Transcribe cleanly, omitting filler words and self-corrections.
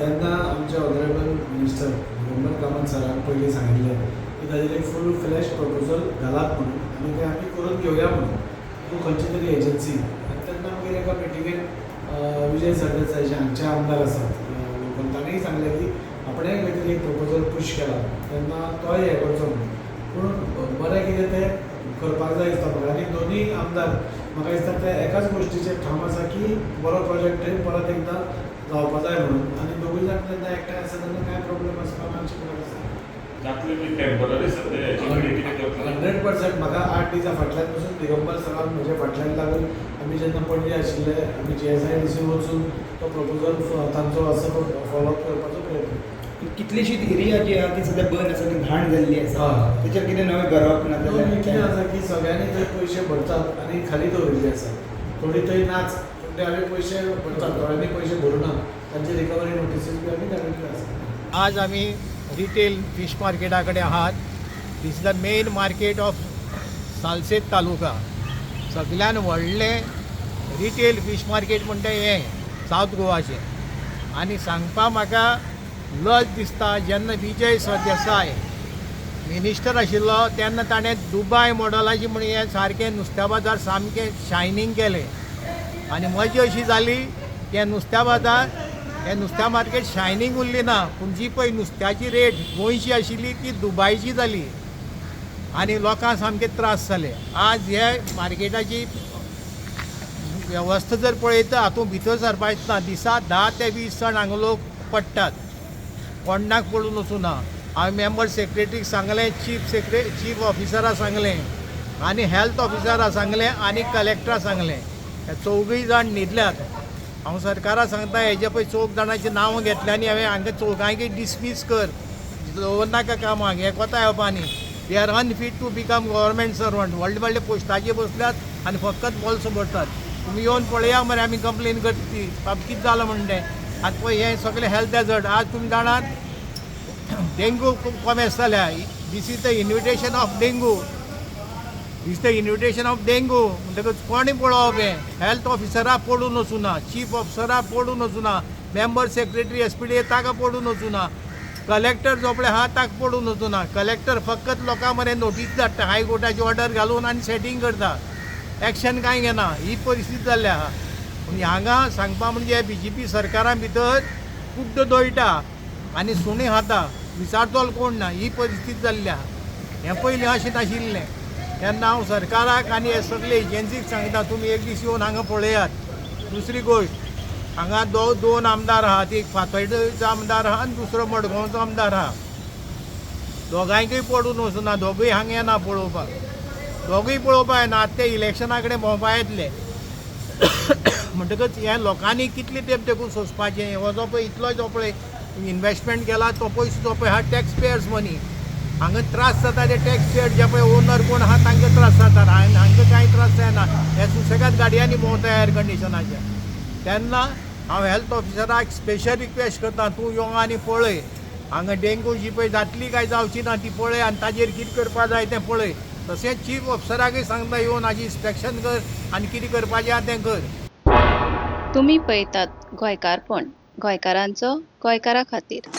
तेन्ना आमचे honourable minister Digambar Kamat सरान पयलीं सांगिल्लें की ताजेर एक फूल फ्लॅज प्रपोजल घालात म्हणून आनी तें आमी करून घेवया म्हणून थ्रू खंयची तरी एजन्सी. आनी तेन्ना मागीर एका मिटिंगेन विजय सरदेसाय जे हांगचे आमदार आसात लोकल, ताणेंय सांगलें की आपणें खंय तरी एक प्रपोजल पूश केला, तेन्ना तोय हें करचो म्हणून. पूण बरें कितें तें करपाक जाय दिसता म्हाका. आनी दोनूय आमदार म्हाका दिसता ते एकाच गोश्टीचेर ठाम आसा की बरो प्रोजेक्ट थंय परत एकदां जावपा जाय म्हणून. आनी दोगूय जाण जेन्ना एकठांय आसा तेन्ना कांय प्रॉब्लम आसपा ना अशें म्हाका दिसता. जातले न्ही टेम्पररी सद्या हेचे कडेन कितें करतले? 100%. म्हाका 8 दिसां फाटल्यान पसून दिगंबर सरान म्हज्या फाटल्यान लागून आमी जेन्ना पणजे आशिल्ले, आमी जीएसआयडीसी वचून तो प्रपोजल तांचो आसा तो फॉलोअप करपाचो प्रयत्न केलो. कितलीशीच एरिया जी आहा ती सद्या बंद आसा आनी घाण जाल्ली आसा. तेचेर कितें नवें करप ना कितें जाल्यार? आसा की सगळ्यांनी थंय पयशे भरतात आनी खाली दवरिल्ली आसा. थोडी थंय नाच, पूण ते आमी पयशे भरतात, थोड्यांनी पयशे भरुना, तांची रिकवरी नोटिसीस बी आमी धाडिल्ल्यो आसा. आज आमी रिटेल फीश मार्केटा कडेन आहात. This is the main market of Salcete taluka. सगळ्यान व्हडलें रिटेल फीश मार्केट म्हणटा हें सावथ गोवाचें. आनी सांगपा म्हाका लज दिसता, जेन्ना विजय सरदेसाय मिनिस्टर आशिल्लो तेन्ना ताणें दुबाय मॉडलाची म्हण हें सारकें नुस्त्या बाजार सामकें शायनींग केलें. आनी मजा अशी जाली, तें नुस्त्या बाजार, हें नुस्त्या मार्केट शायनींग उरली ना, पूण जी पळय नुस्त्याची रेट गोंयची आशिल्ली ती दुबायची जाली आनी लोकांक सामके त्रास जाले. आज हे मार्केटाची वेवस्था जर पळयता, हातूंत भितर सरपाक ना. दिसा 10 ते 20 जाण हांगा लोक पडटात, कोणाक पडून वचूना. हांवें मेंबर सेक्रेटरीक सांगलें, चीफ ऑफिसराक सांगलें आनी हेल्थ ऑफिसराक सांगलें आनी कलेक्टराक सांगलें. हे चौगूय जाण न्हिदल्यात. हांव सरकाराक सांगता, हेजे पळय चौग जाणांची नांवां घेतल्या आनी हांवें हांकां चौगांकय डिसमीस कर, दवरनाका कामाक. हे कोता येवपा न्ही. They are unfit to become government servant. व्हडले व्हडले पोस्टाचेर बसल्यात आनी फकत बोल्सां भरतात. तुमी येवन पळया मरे, आमी कंप्लेन करता ती बाब कितें जालां म्हण तें. आतां पळय, हें सगळें हेल्थ हॅजर्ड. आज तुमी जाणात, डेंगू खूब कोमेस जाल्या. This is the invitation of dengue. This the invitation of dengue. म्हणटकच कोणें पळोवप हें? हेल्थ ऑफिसराक पडून वचूना, चीफ ऑफिसराक पडून वचूना, मेंबर सेक्रेटरी एसपीडी ताका पडून वचूना, कलेक्टर जो पळय आहा ताका पडून वचूना. कलेक्टर फकत लोकां मरे नोटीस धाडटा हायकोर्टाची ऑर्डर घालून आनी सेटींग करता, एक्शन कांय घेना. ही परिस्थिती जाल्ली आहा. पूण हांगा सांगपा म्हणजे बीजेपी सरकारा भितर कुड्डो दळटा आनी सुणें खाता, विचारतलो कोण ना, ही परिस्थिती जाल्ली आहा. हें पयलीं अशें नाशिल्लें. तेन्ना हांव सरकाराक आनी हे सगळे एजन्सीक सांगता, तुमी एक दीस येवन हांगा पळयात. दुसरी गोश्ट, हांगा दोन आमदार आहात. एक फातर्डेचो आमदार आहा आनी दुसरो मडगांवचो आमदार आहा. दोगांयकूय पडून वचूना. दोगूय हांगा येना पळोवपाक, दोगूय पळोवपाक येना. आतां ते इलेक्शना कडेन भोंवपा येतले. म्हणटकच हे लोकांनी कितले तेंप तेकून सोंसपाचें? हो जो पळय इतलो जो पळय इन्वेस्टमेंट केला, तो पयसो जो पळय आहा टॅक्स पेयर्स मनी. हांगा त्रास जाता ते टॅक्स पेयर, जे पळय ओनर कोण आहा तांकां त्रास जातात. हांकां कांय त्रास जायना. हे सुसेगाद गाडयांनी भोंवता एयर कंडिशनाचे. तेन्ना हांव हेल्थ ऑफिसराक स्पेशल रिक्वेस्ट करता, तूं यो आनी पळय हांगा डेंगू जी पळय जातली काय जावची ना ती पळय आनी ताजेर कितें करपा जाय तें पळय. तशेंच चीफ ऑफिसराकय सांगता, येवन हाजी इन्स्पेक्शन कर आनी कितें करपाचें आहा तें कर. तुमी पळयतात गोंयकारपण, गोंयकारांचो गोंयकारा खातीर.